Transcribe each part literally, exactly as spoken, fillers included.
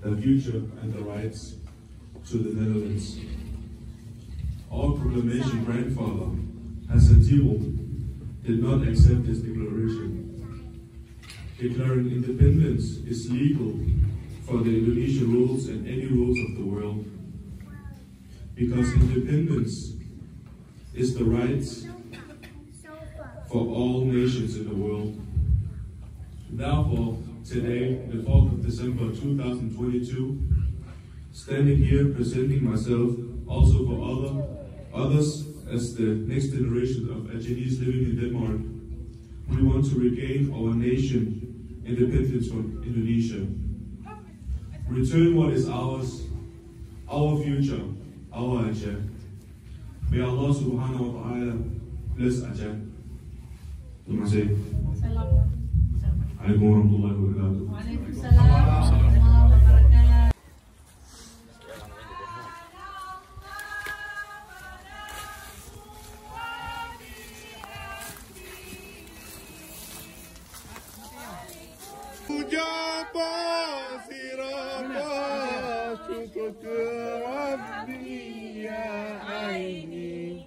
the future and the rights to the Netherlands. Our proclamation grandfather, Hassan Thibault, did not accept this declaration, declaring independence is legal for the Indonesian rules and any rules of the world, because independence is the right for all nations in the world. Therefore, today, the fourth of December two thousand twenty-two, standing here presenting myself also for other, others as the next generation of Acehnese living in Denmark, we want to regain our nation independence from Indonesia. Return what is ours, our future, our Aceh. May Allah Subhanahu wa Ta'ala bless Aceh. Terima kasih. Assalamualaikum warahmatullahi wabarakatuh. Waalaikumsalam warahmatullahi wabarakatuh. Puja po sira po syukur keu Rabbi ya aini.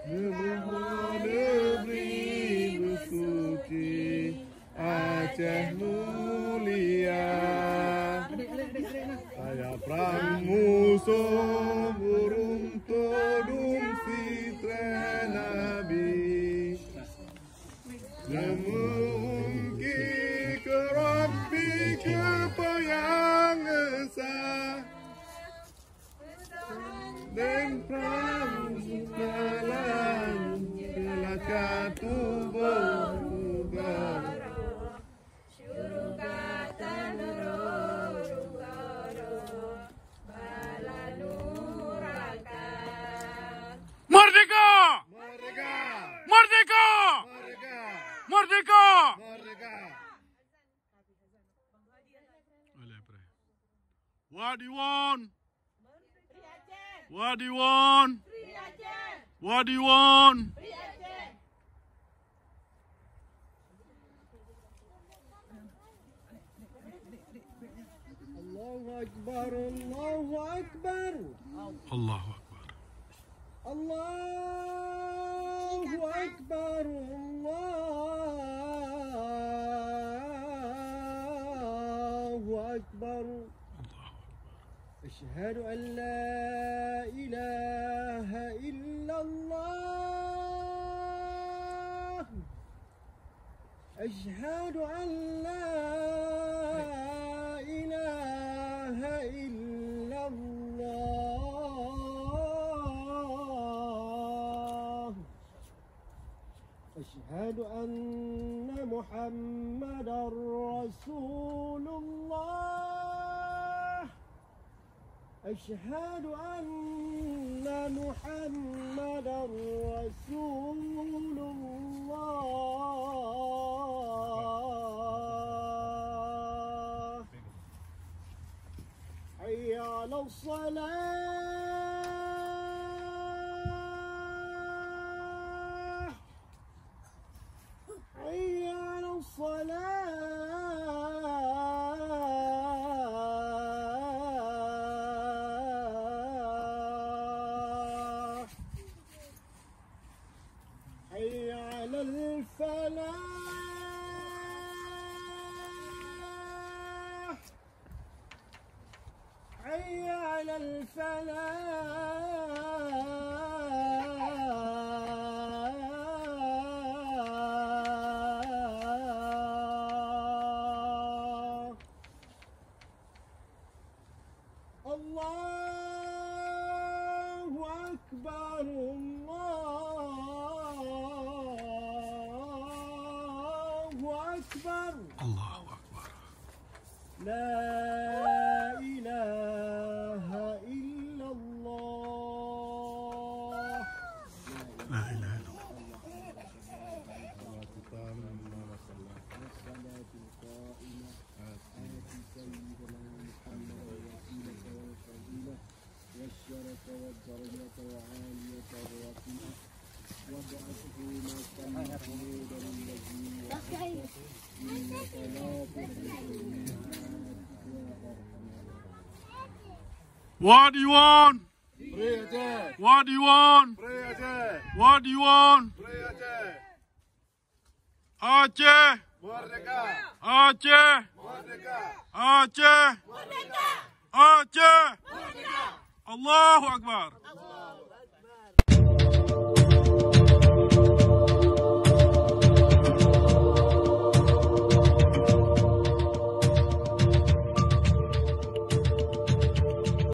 Neubri beusuci Aceh mulia. Kaya prang musoh burung tudum sitreh nabi. Neumeuungki keu Rabbi keu peue nyang esa. Dan prang jalan keu laka tuboh ubah. Syurga tanurot syukur bala nuraka. Merdeka! Merdeka! Merdeka! Merdeka! Merdeka! Merdeka! What do you want? What do you want? What do you want? Allahu Akbar, Allahu Akbar. Allahu Akbar. Allahu Akbar, Allahu Akbar. Allahu Akbar. Asyhadu an la ilaha illallah. Asyhadu an la ilaha illallah. Asyhadu anna Muhammadar Rasulullah. Asyhadu anna Muhammadar Rasulullah. Hayya 'alas shalah. حي على الصلاة. حي على الفلاح. حي على الفلاح. الله أكبر، الله أكبر. الله أكبر. لا إله إلا الله. لا إله إلا الله. الصلاة القائمة. آت سيدنا محمد الوسيلة والفضيلة والشرف والدرجة العالية الرفيعة. وابعثه مقاما محمودا الذي وعدته. إنك لا تخلف الميعاد. What do you want? Free Aceh. What do you want? Free Aceh. What do you want? Free Aceh. Aceh. Merdeka. Aceh. Merdeka. Aceh. Merdeka. Aceh. Merdeka. Allahu Akbar.